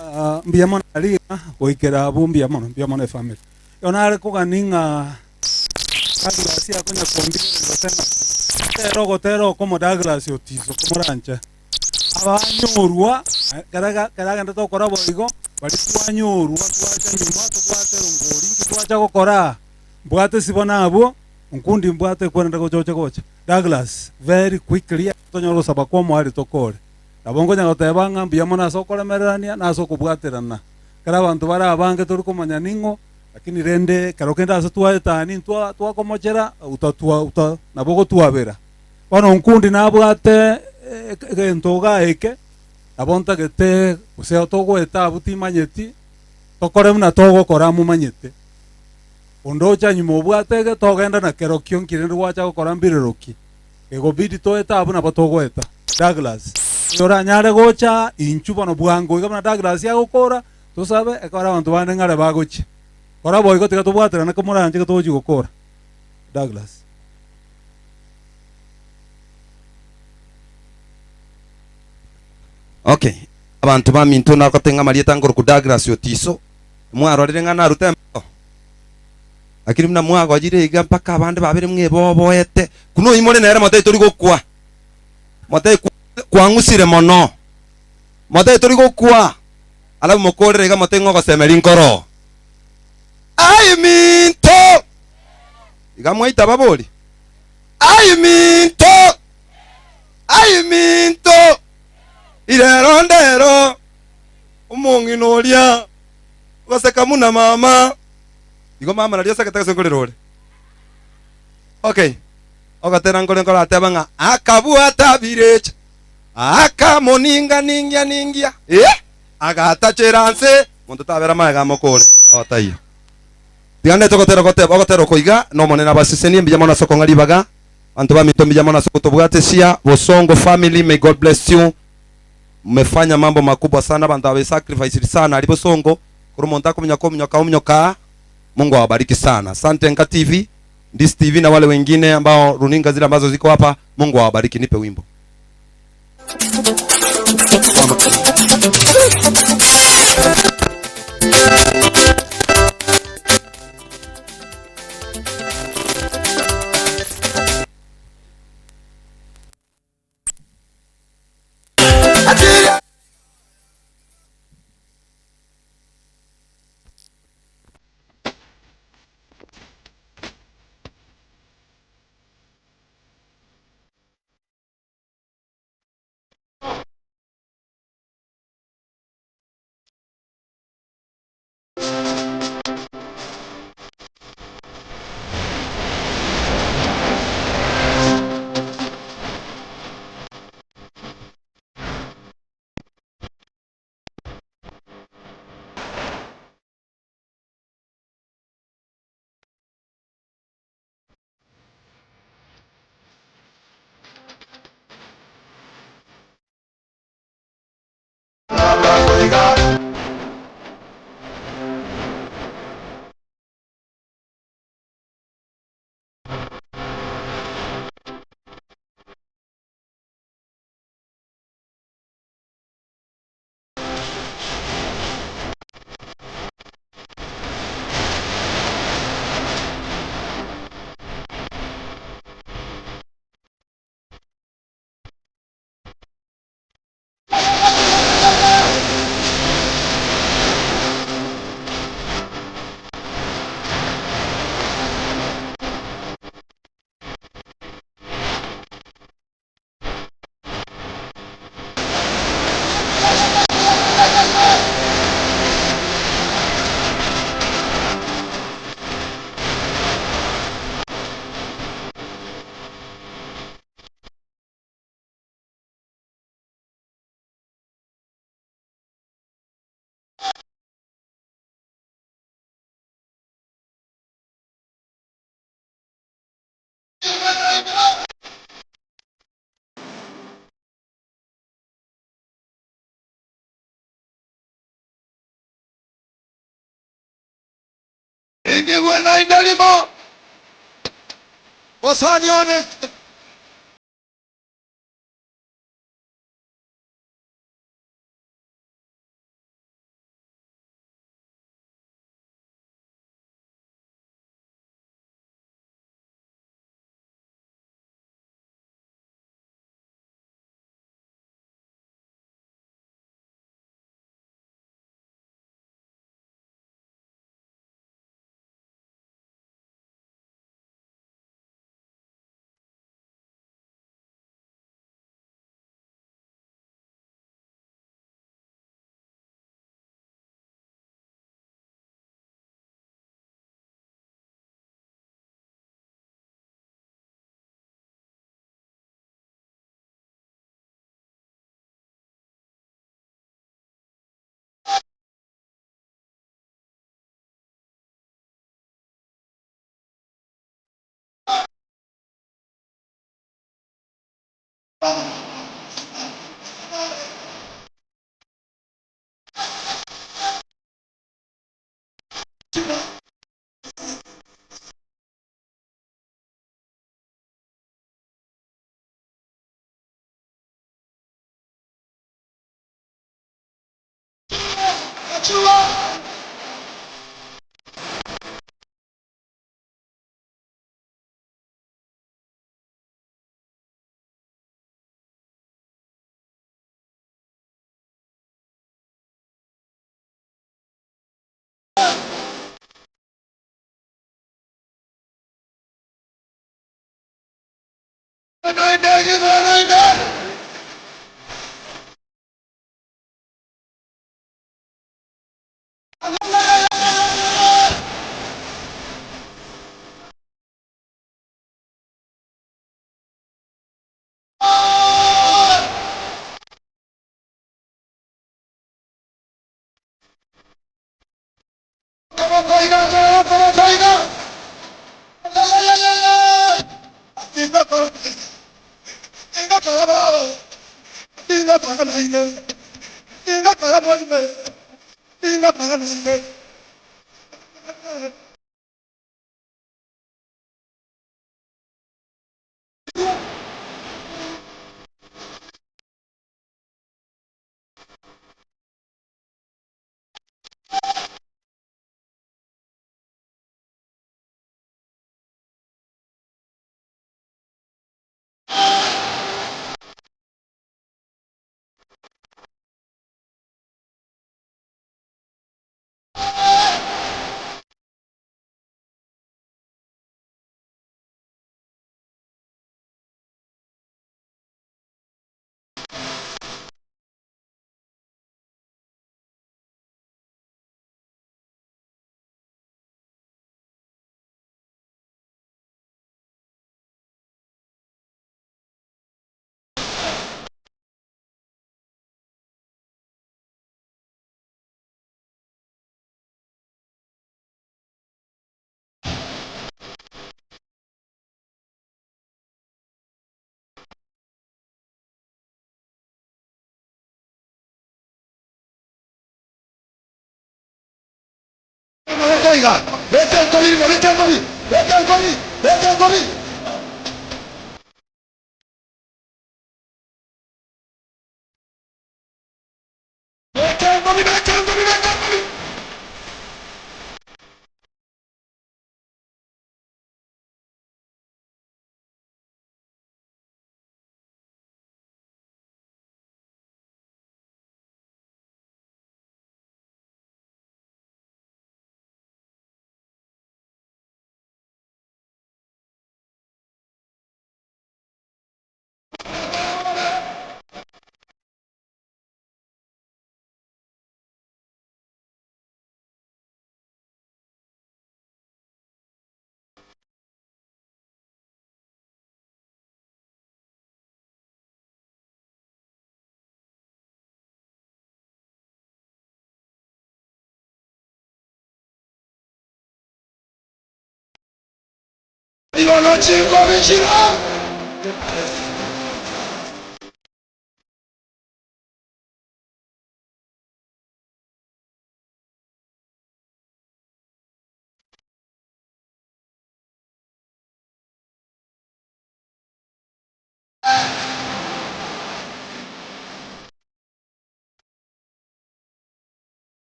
Ah, mbuya mono ariga goikera abwo mbuya mono mbuya mono efamily. Igo nare kogani ng'a Douglas akonya kondigereria gose ng'aki. Tera ogotera okomo Douglas Otiso komoranche. Abanyorwa kera kera agenderete gokora boigo, baria twanyorwa twacha nyuma tobwate erongori inki twacha gokora aa? Mbwate sibo nabwo, nkundi mbwate ekwerende gocha oche gocha. Douglas, very quickly tonyore gosaba kwa omoaria tokore. Nabo nkonya goteba ng'a mbuya mono ase okoremererania na ase okobwaterana. Ekero abanto bare abange tori komanya ning'o, lakini rende ekero kende ase twaetani ntwa twakomochera utatwa uta nabo ogotwabera. Bono nkundi nabwate egento igaa eke, nabo ntagete gose togoeta abwo timanyeti, tokore buna togokora momanyete. Onde ocha nyuma obwate ege togenda na kerokio nki rende gwacha gokora mbireroki. Egobidi toete abwo nabo togoeta. Douglas, oyoranyare gocha inchu bono bwango iga buna Douglas agokora, tosabe ekero abanto bande ng'are bagochia. Kora boigo tiga tobwaterane komoranche togochia gokora. Douglas. Okay, abanto baminto nagote ng'a amarieta ngoroku Douglas Otiso, mwarorire ng'a narute embeo? Lakini buna mwagochire iga mpaka abande babere mweboboete, buna oyio more nere motebie tori gokwa, motebie kwang'usire mono, motebie tori gokwa, alafu mokorere iga motebie ng'a ogosemeria nkoro. Aye minto! Iga mwaita babori, Aye minto! Aye minto! Irero ndero, omo. Omong'ina oria ogoseka buna mama. Igo mama nario osegete gose nkorera ore? Okay. Ogotera nkore nkorateba ng'a akabwata birecha akamoninga-ningia ningia eh, agatachera nse monto tabera magega amokore otaiyo. Tiga ndete ogotera goteba ogotera oko iga n'Omonene abasesenie mbuya mono ase okong'a ribaga Banto baminto mbuya mono ase ogotobwatesia Bosongo family may God bless you mmefanya mambo makubwa sana abanto aba sacrificed sana aria Bosongo korwa omonto akominyoka ominyoka ominyoka Mungu awabariki sana asante Nka TV Ndisi TV na wale wengine ambao runinga zile ambazo ziko hapa Mungu awabariki nipe wimbo. Inyigwe naende rimo, mosani one.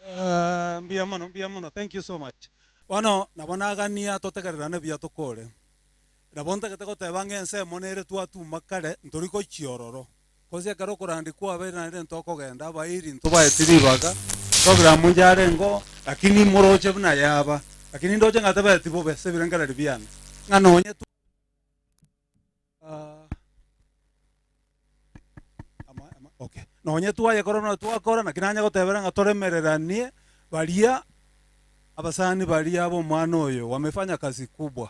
Eh, mbuya mono, mbuya mono. Thank you so much. Bono nabo nagania totegererane buya tokore. Nabo ntagete goteba ng'a ensemo nere twatuma kare ntori gochia ororo. Gose ekero okorandia kwabeire naende ntokogenda, abairi ntobaeti ribaga, program njarenge oo, lakini moroche buna yaba. Lakini ndoche ng'a tabeti bobe ase ebirengererio biane, ng'a nonye twa okay, nonye twayekora buna twakora, naki nanye gotebera ng'a toremereranie baria abasani baria b'omwana oyo wamefanya kazi kubwa.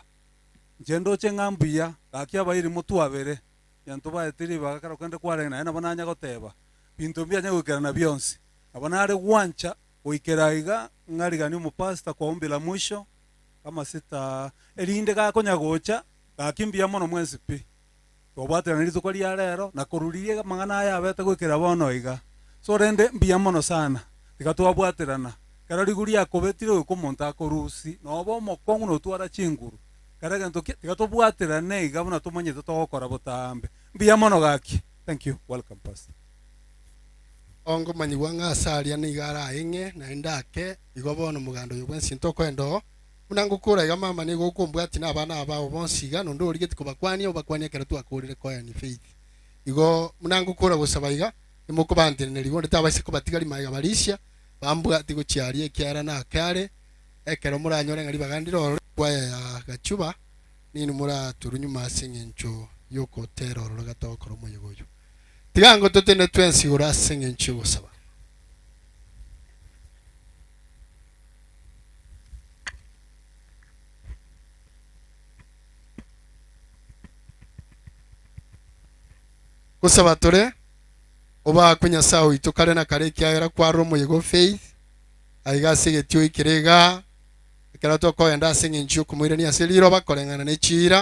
Inche ndoche ng'a mbuya, gaki abairi motwabere. Egento baete ribaga kera kende kwarenge naye nabo nanya goteba, binto mbianya goikerana bionsi. Nabo nare gwancha goikera iga ng'a rigani omopastor kwa ombi la mwisho kama sita erinde gakonya gocha gaki mbuya mono mwensi pi. Twabwaterana rituko ria rero na korwa riria amang'ana aya abete goikera bono iga. So rende mbuya mono sana, tiga twabwaterana. Ekero riguru riakobetire goika omonto akorusia noba omokong'u notwara chinguru. Kera egento ki, tiga tobwaterane iga buna tomanyete togokora botambe. Mbuya mono gaki. Thank you. Welcome Pastor. Ongomanyigwa ng'a ase aria nigo araeng'e, naende ake, igo bono omoganda oyo bwensi ntokoenda oo. Buna ngokora iga mama nigo okombwatia na abana aba bao bonsi iga, nonde origetie kobakwania, obakwanie ekero twakorire koenia faith. Igo buna ngokora gosaba iga, nimokobanteneneria igo onde tabaisa kobatigaria magega barisia, bambwatie gochia aria ekiagera nake are, Ekero moranyore ng'a ribaga ndire ororo ekwaya ya Gachuba, ninwe moraturwe nyuma ase engencho y'ogotera ororo gatogokora omoyega oyio. Tiga ango totene twensi igoro ase engencho y'ogosaba. Gosaba tore. Obakwe Nyasae oito kare na kare ekiagera kwarora omoyega o Faith aiga ase egetio ekere igaa, ekero tokogenda ase eng'encho y'okomoirania ase riroba koreng'ana ne chiira,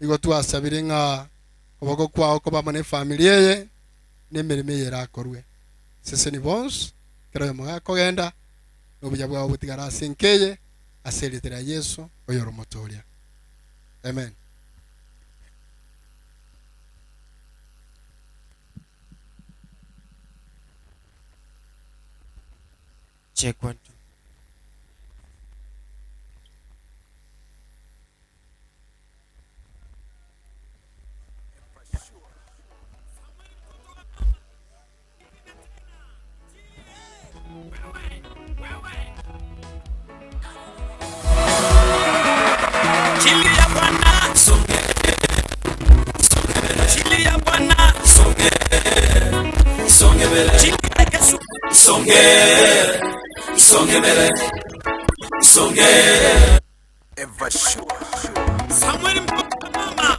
igo twasabire ng'a koboko kwao kobe amo nefamiri eye, na emeremo eye erakorwe. Seseni bonsi, kera oyomo gakogenda, na obuya bwao botigare ase enka eye, ase erieta ria Yeso, oyore Omotooria. Amen. Check one, two. Chini ya Bwana songe, chini ya Bwana songe, songe mbele, chini ya Yesu songe, songe mbele, songe. Ever sure. Samuel mtoto mama.